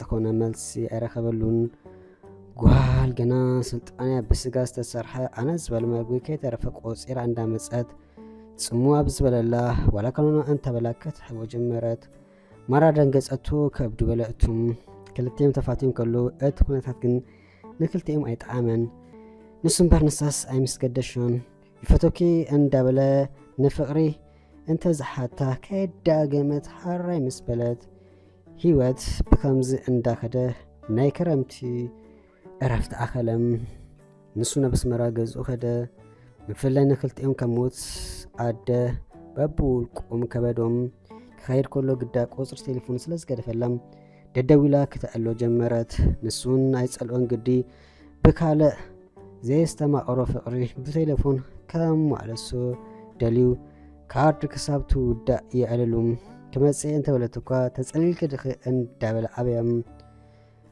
ዝኾነ መልሲ ኣይረኸበሉን። ጓል ገና ስልጣንያ ብስጋ ዝተሰርሐ ኣነስ ዝበለ መግቢ ከይተረፈ ቆፂራ እንዳመፀት፣ ፅሙ ኣብ ዝበለላ ዋላ ካኖና እንተበላ ክትሕቦ ጀመረት። ማራ ደንገፀቱ፣ ከብዱ በለእቱ። ክልቲኦም ተፋትዮም ከለዉ እቲ ኩነታት ግን ንክልቲኦም ኣይጠዓመን። ንሱ እምበር ንሳስ ኣይምስገደሾን። ይፈቶኪ እንዳበለ ንፍቕሪ እንተዝሓታ ከይዳገመት ሓራይ ምስ በለት፣ ህይወት ብኸምዚ እንዳኸደ ናይ ክረምቲ ዕረፍቲ ኣኸለ። ንሱ ናብ ኣስመራ ገዝኡ ኸደ። ብፍላይ ንክልቲኦም ከም ሞት ኣደ በብውልቆም ከበዶም። ክኸይድ ከሎ ግዳ ቁፅሪ ቴሌፎን ስለ ዝገደፈላ ደደዊላ ክተዕሎ ጀመረት። ንሱን ኣይጸልኦን ግዲ ብካልእ ዘየስተማቕሮ ፍቕሪ ብቴሌፎን ከማልሶ ደልዩ ካርድ ክሳብ ትውዳእ የዕልሉ። ክመጽእ እንተበለት እኳ ተጸሊልኪ ድኺ እንዳበለ ኣበያ።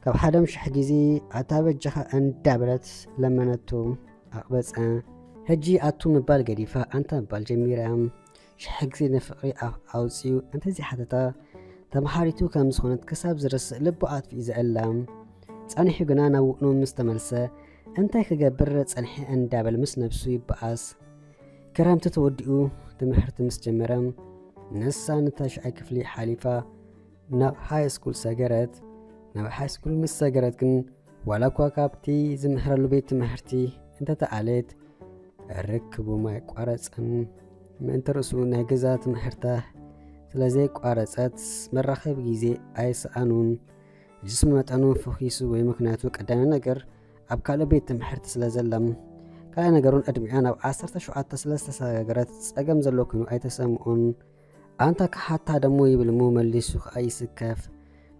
ካብ ሓደም ሽሕ ግዜ ኣታ በጃኻ እንዳበለት ለመነቶ። ኣቕበጸ። ሕጂ ኣቱ ምባል ገዲፋ ኣንታ ምባል ጀሚራ። ሽሕ ግዜ ንፍቕሪ ኣፍ ኣውጺኡ እንተዘይሓተታ ተመሓሪቱ ከም ዝኾነት ክሳብ ዝርስእ ልቡ ኣጥፊኡ ዘዕላ። ጸኒሑ ግና ናብ ውቕኑ ምስ ተመልሰ እንታይ ክገብር ጸኒሐ እንዳበለ ምስ ነብሱ ይበኣስ። ክረምቲ ተወዲኡ ትምህርቲ ምስ ጀመረ ንሳ ንታሽዓይ ክፍሊ ሓሊፋ ናብ ሃይ ስኩል ሰገረት። ናብ ሃይ ስኩል ምስ ሰገረት ግን ዋላ እኳ ካብቲ ዝምህረሉ ቤት ትምህርቲ እንተተኣለት ርክቦም ኣይቋረጸን። ምእንቲ ርእሱ ናይ ገዛ ትምህርታ ስለ ዘይቋረጸት መራኸቢ ግዜ ኣይሰኣኑን። እዚስ መጠኑ ፈኺሱ ወይ ምኽንያቱ ቀዳሚ ነገር ኣብ ካልእ ቤት ትምህርቲ ስለ ዘለም ካልእ ነገሩን ዕድሚኣ ናብ ዓሰርተ ሸውዓተ ስለ ዝተሰጋገረት ጸገም ዘሎ ኮይኑ ኣይተሰምኦን። ኣንታ ክሓታ ደሞ ይብል እሞ መሊሱ ኸኣ ይስከፍ።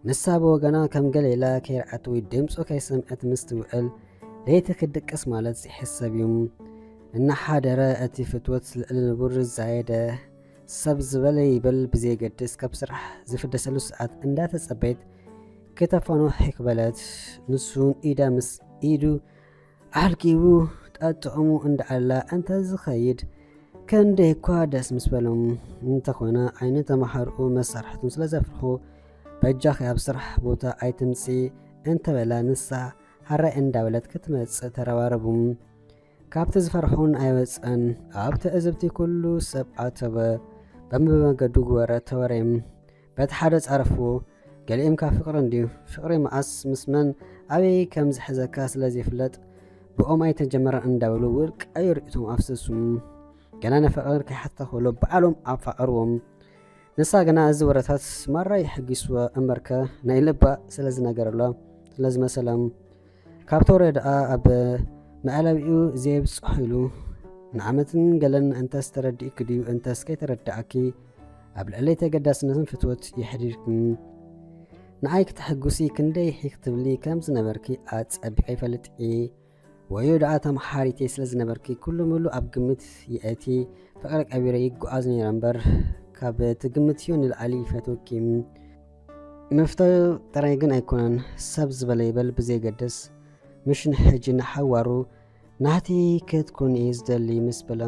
ንሳ ብወገና ከም ገለ ኢላ ከይርኣት ወይ ድምጹ ከይሰምዐት ምስ ትውዕል ለይቲ ክድቅስ ማለት ዘይሕሰብ እዩ። እናሓደረ እቲ ፍትወት ልዕሊ ንቡር ዝዛየደ ሰብ ዝበለ ይበል ብዘየገድስ ካብ ስራሕ ዝፍደሰሉ ሰዓት እንዳተጸበየት ክተፋንዎ ሒክ በለት። ንሱን ኢዳ ምስ ኢዱ ኣልጊቡ ጠጥዑሙ እንዳኣላ እንተ ዝኸይድ ክንደይ እኳ ደስ ምስ በሎም። እንተኾነ ዓይኒ ተመሃርኡ መሳርሕቱን ስለ ዘፍርሑ በጃኺ ኣብ ስራሕ ቦታ ኣይትምጺ እንተበላ ንሳ ሃራይ እንዳበለት ክትመጽእ ተረባረቡ። ካብቲ ዝፈርሑን ኣይወጸን። ኣብ ትዕዝብቲ ኩሉ ሰብ ኣተወ። በብመገዱ ግበረ ተወሬም በቲ ሓደ ጻረፍዎ። ገሊኦም ካብ ፍቕሪ እንድዩ። ፍቕሪ መኣስ ምስ መን ኣበይ ከም ዝሕዘካ ስለ ዘይፍለጥ ብኦም ኣይተጀመረን እንዳበሉ ውልቃዊ ርእይቶም ኣፍሰሱ። ገና ንፍቕሪ ከይሓትታ ከሎ ባዕሎም ኣፋቐርዎም። ንሳ ግና እዚ ወረታት ማራ የሐጊስዋ እምበርከ ናይ ልባ ስለ ዝነገረላ ስለ ዝመሰላ ካብቲ ወረ ደኣ ኣብ መዕለቢኡ ዘየብጽሖ ኢሉ ንዓመትን ገለን እንተስ ተረዲእኪ ድዩ እንተስ ከይተረዳእኪ ኣብ ልዕለይ ተገዳስነትን ፍትወት የሕዲርክን። ንዓይ ክተሐጉሲ ክንደይ ሂክ ትብሊ ከም ዝነበርኪ ኣጸቢቐ ይፈልጥ እየ። ወዮ ደኣ ተመሓሪተይ ስለ ዝነበርኪ ኩሉ ምሉ ኣብ ግምት የእቲ ፍቕሪ ቀቢረ ይጓዓዝ ነይረ እምበር ካብ ትግምትዮ ንላዕሊ ይፈትወኪ። ምፍታው ጥራይ ግን ኣይኮነን፣ ሰብ ዝበለ ይበል ብዘይገድስ ምሽ ንሕጂ ንሓዋሩ ናተይ ክትኮኒ እየ ዝደሊ ምስ በለ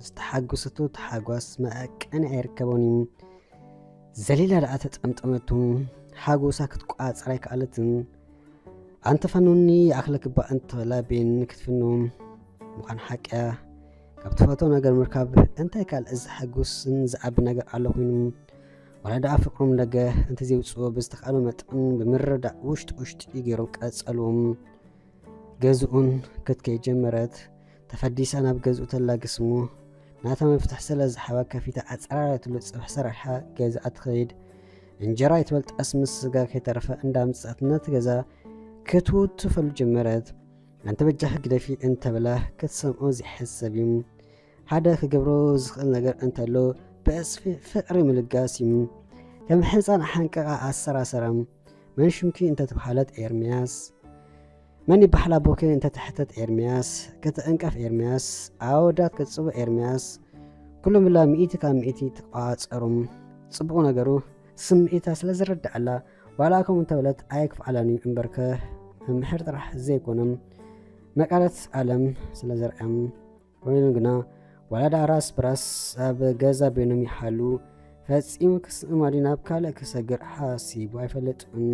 ዝተሓጎሰቶ ተሓጓስ መዐቀኒ ኣይርከቦን እዩ። ዘሊላ ደኣ ተጠምጠመቱ። ሓጎሳ ክትቋጸር ኣይከኣለትን። ኣንተ ፈኑኒ ይኣኽለኪ እባ እንተበላ ቤኒ ክትፍኑ ምዃን ሓቅያ። ካብ ትፈትዎ ነገር ምርካብ እንታይ ካልእ ዘሐጉስን ዘዓቢ ነገር ኣሎ ኮይኑ? ዋላ ደኣ ፍቕሮም ደገ እንተዘይውጽዎ ብዝተኻእሎ መጠን ብምርዳእ ውሽጢ ውሽጢ ገይሮም ቀጸልዎም። ገዝኡን ክትከይድ ጀመረት። ተፈዲሳ ናብ ገዝኡ ተላግስ እሞ ናታ መፍትሕ ስለ ዝሓባ ከፊታ ኣጸራረትሉ ጽብሒ ሰራርሓ ገዝኣ ትኸይድ። እንጀራ ይትበል ጠስሚ ስጋ ከይተረፈ እንዳምጽኣት ነቲ ገዛ ክትውትፈሉ ጀመረት። ኣንተ በጃኺ ግደፊ እንተበላ ክትሰምዖ ዘይሕሰብ እዩ። ሓደ ክገብሮ ዝኽእል ነገር እንተሎ ብዕጽፊ ፍቕሪ ምልጋስ እዩ። ከም ሕጻን ሓንቀቓ ኣሰራሰራ። መን ሽምኪ እንተተብሃለት ኤርምያስ። መን ይበሃል ኣቦኪ እንተተሕተት ኤርምያስ። ክትዕንቀፍ ኤርምያስ። ኣወዳት ክትጽውዕ ኤርምያስ። ኩሉ ምላ ሚእቲ ካብ ሚእቲ ትቋጸሩ። ጽቡቕ ነገሩ ስምዒታ ስለ ዝርድኣላ ዋላ ከምኡ እንተበለት ኣየክፍኣላን እዩ እምበርከ መምሕር ጥራሕ ዘይኮነ መቃለት ዓለም ስለ ዘርኣም። ኮይኑ ግና ዋላ ደኣ ራስ ብራስ ኣብ ገዛ በይኖም ይሓሉ ፈጺሙ ክስእማ ድዩ ናብ ካልእ ክሰግር ሓሲቡ ኣይፈልጥን።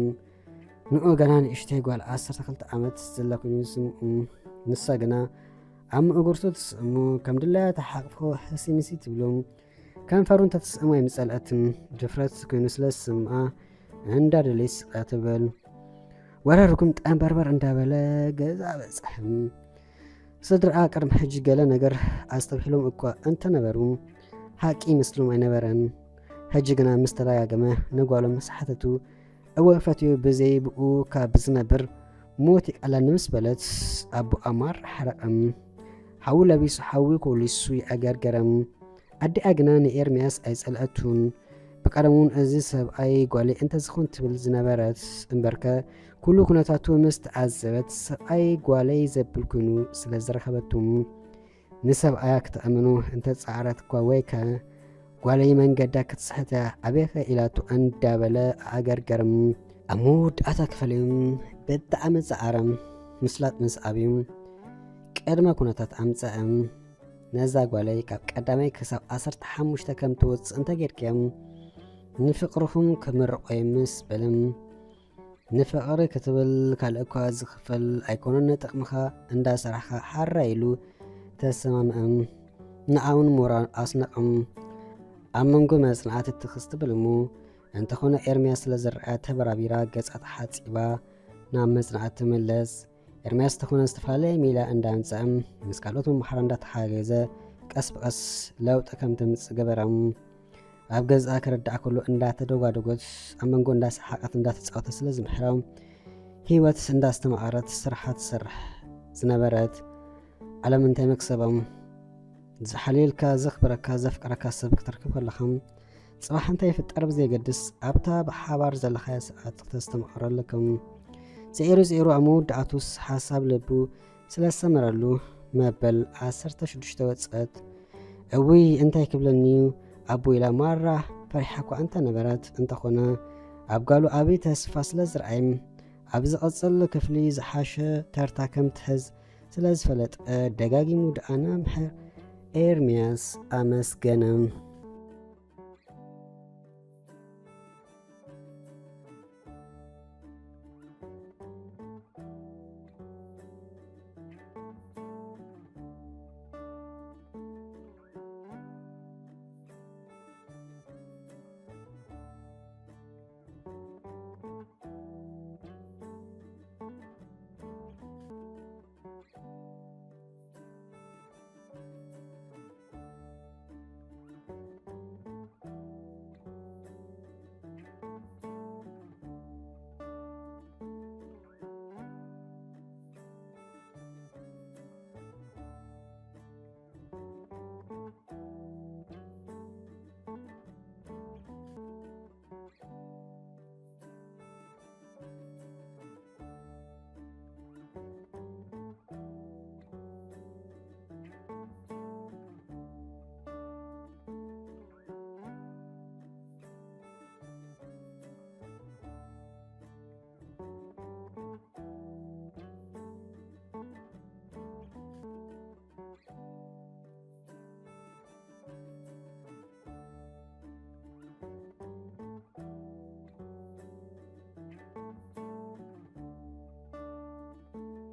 ንኡ ገና ንእሽተይ ጓል ዓሰርተ ክልተ ዓመት ዘላ ኮይኑ ዝስምዑ። ንሳ ግና ኣብ ምእጉርቱ ትስእሙ፣ ከም ድላያ ተሓቕፎ ሕሲምሲ ትብሉ። ከንፈሩ እንተትስእሞ ኣይምጸልአትን። ድፍረት ኮይኑ ስለ ዝስምዓ እንዳደለይ ስቕ ትብል። ወረ ርጉም ጠንበርበር እንዳበለ ገዛ በጽሐም። ስድራኣ ቅድሚ ሕጂ ገለ ነገር ኣስተብሂሎም እኳ እንተነበሩ፣ ሓቂ ይመስሎም ኣይነበረን። ሕጂ ግና ምስ ተደጋገመ ንጓሎም ምስ ሓተቱ፣ እወ ፈትዮ ብዘይ ብኡ ካብ ዝነብር ሞት ይቀለኒ ምስ በለት፣ ኣቦኣ ማራ ሓረቐም። ሓዊ ለቢሱ ሓዊ ኮሊሱ ይኣገርገረም። ኣዲኣ ግና ንኤርምያስ ኣይጸልአቱን። ብቀደም እውን እዚ ሰብኣይ ጓለይ እንተዝኾን ትብል ዝነበረት እምበርከ፣ ኩሉ ኩነታቱ ምስ ተዓዘበት፣ ሰብኣይ ጓለይ ዘብል ኮይኑ ስለ ዝረኸበቱ፣ ንሰብኣያ ክተእምኑ እንተጻዕረት እኳ ወይ ከ ጓለይ መንገዳ ክትስሕት እያ፣ ኣበይከ ኢላቶ እንዳበለ ኣገርገርም። ኣብ መወዳእታ ክፈልዮም ብጣዕሚ ጸዓረም። ምስላጥ ምስ ኣብዮም ቅድመ ኩነታት ኣምጸእም። ነዛ ጓለይ ካብ ቀዳማይ ክሳብ ዓሰርተ ሓሙሽተ ከም ትወጽእ እንተጌርክዮም ንፍቕርኹም ክምርቖ ምስ በልም፣ ንፍቕሪ ክትብል ካልእ እኳ ዝኽፈል ኣይኮነን፣ ንጥቕምኻ እንዳሰራሕኻ ሓራይ ኢሉ ተሰማምእም። ንዓውን ሞራል ኣስነቕም። ኣብ መንጎ መጽናዕቲ ትኽስ ትብል እሞ፣ እንተኾነ ኤርምያስ ስለ ዝረኣያ ተበራቢራ ገጻ ተሓጺባ ናብ መጽናዕቲ ትምለስ። ኤርምያስ እንተኾነ ዝተፈላለየ ሜላ እንዳምጸእም ምስ ካልኦት መምሃራ እንዳተሓገዘ ቀስ ብቐስ ለውጢ ከም ተምጽእ ገበረም። ኣብ ገዝኣ ክርዳእ ከሎ እንዳተደጓደጎት ኣብ መንጎ እንዳሰሓቐት እንዳተጻወተ ስለ ዝምሕራ ህይወት እንዳስተማቐረት ስራሓ ትሰርሕ ዝነበረት ዓለም እንታይ መክሰቦም ዝሓልየልካ ዘኽብረካ ዘፍቅረካ ሰብ ክትረክብ ከለኻ ጽባሕ እንታይ ይፍጠር ብዘየገድስ ኣብታ ብሓባር ዘለኻያ ሰዓት ክተስተማቕሮ ኣለኩም። ጽዒሩ ጽዒሩ ኣብ መወዳእቱስ ሓሳብ ልቡ ስለ ዝሰመረሉ መበል ዓሰርተ ሽዱሽተ ወጸት። እውይ እንታይ ክብለኒ እዩ ኣቦ ኢላ ማራ ፈሪሓ እኳ እንተ ነበረት እንተኾነ ኣብ ጋሉ ዓቢ ተስፋ ስለ ዝረኣይም ኣብ ዝቐጽል ክፍሊ ዝሓሸ ተርታ ከም ትሕዝ ስለ ዝፈለጠ ደጋጊሙ ደኣ ንመምህር ኤርምያስ ኣመስገነ።